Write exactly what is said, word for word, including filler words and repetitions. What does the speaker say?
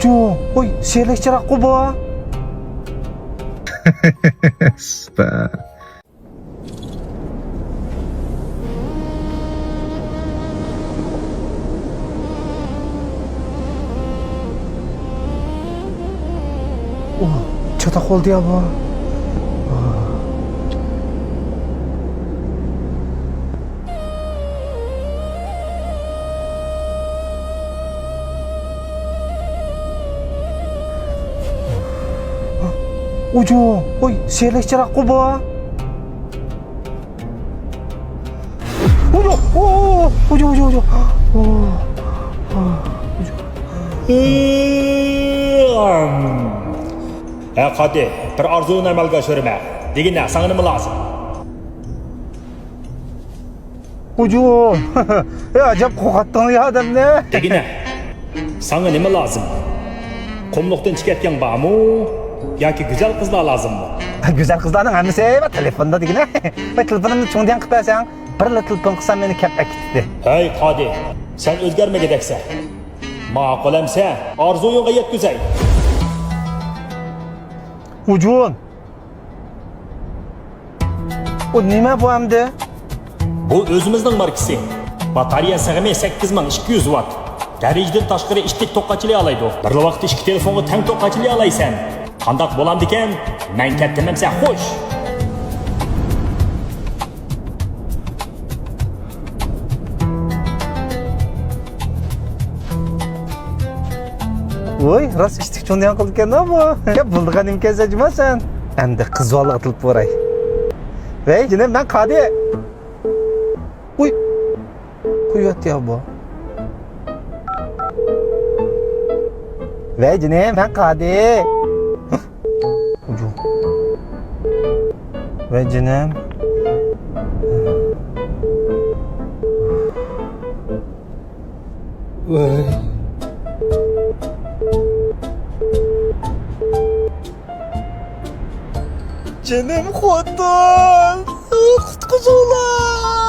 يو، ۋوي، سېرىق چىراغقۇ بۇ. ئۇھ، چاتاق بولدى يا بۇ. ئۇجۇ، ۋوي، سېرىق چىراغقۇ بۇ. ئۇجۇ، ئۇجۇ، ئۇجۇ، ئۇجۇ. ھە، قادى، بىر ئارزۇنى ئەمەلگە ئاشۇرىمەن. دېگىنە، ساڭا نېمە لازىم؟ ھۇجۇم! ئەي، ئەجەب قورقۇتتۇڭ يا ئادەمنى. دېگىنە، ساڭا نېمە لازىم؟ قۇملۇقتىن چىقىۋەتكەن بارمۇ؟ ياكى گۈزەل قىزلار لازىممۇ؟ گۈزەل قىزلارنىڭ ھەممىسى بار تېلېفوندا دېگىنە. ۋاي، تېلېفونۇمنى چوڭ دىيەن قىلىپ بەرسەڭ، بىرلا تېلېفون قىلسام مېنى كەپ ئەكېتىتتى. ھەي، قادى، سەن ئۆزگەرمىگۈدەكسەن. ماقۇل ئەمسە، ئارزۇيۇڭغا يەتكۈزەي. ھۇجۇم! ئۇ نېمە بۇ ئەمدى؟ بۇ ئۆزىمىزنىڭ ماركىسى. باتارېيە سىغىمى سەككىز مىڭ ئىككى يۈز ۋات. دەرىجىدىن تاشقىرى ئىتتىك توك قاچىلىيالايدۇ. بىرلا ۋاقىتتا ئىككى تېلېفونغا تەڭ توك قاچىلىيالايسەن. قانداق بولامدىكەن؟ مەن كەتتىم ئەمسە، خوش! ۋوي، راست ئىتتىك چوڭ دېگەن قىلىدىكەن بۇ. يا، بولىدىغان نېمىكەنسەن جۇما سەن. ئەمدى قىز بالىغا تېلېفون ئۇراي. ۋەي، جېنىم، مەن قادى. ئۇي، قويۇۋەتتى يا بۇ. ۋەي، جېنىم، مەن قادى. ئۇجۇ. ۋەي جېنىم. ۋەي. جېنىم خوتۇن، قۇتقۇزۇڭلار!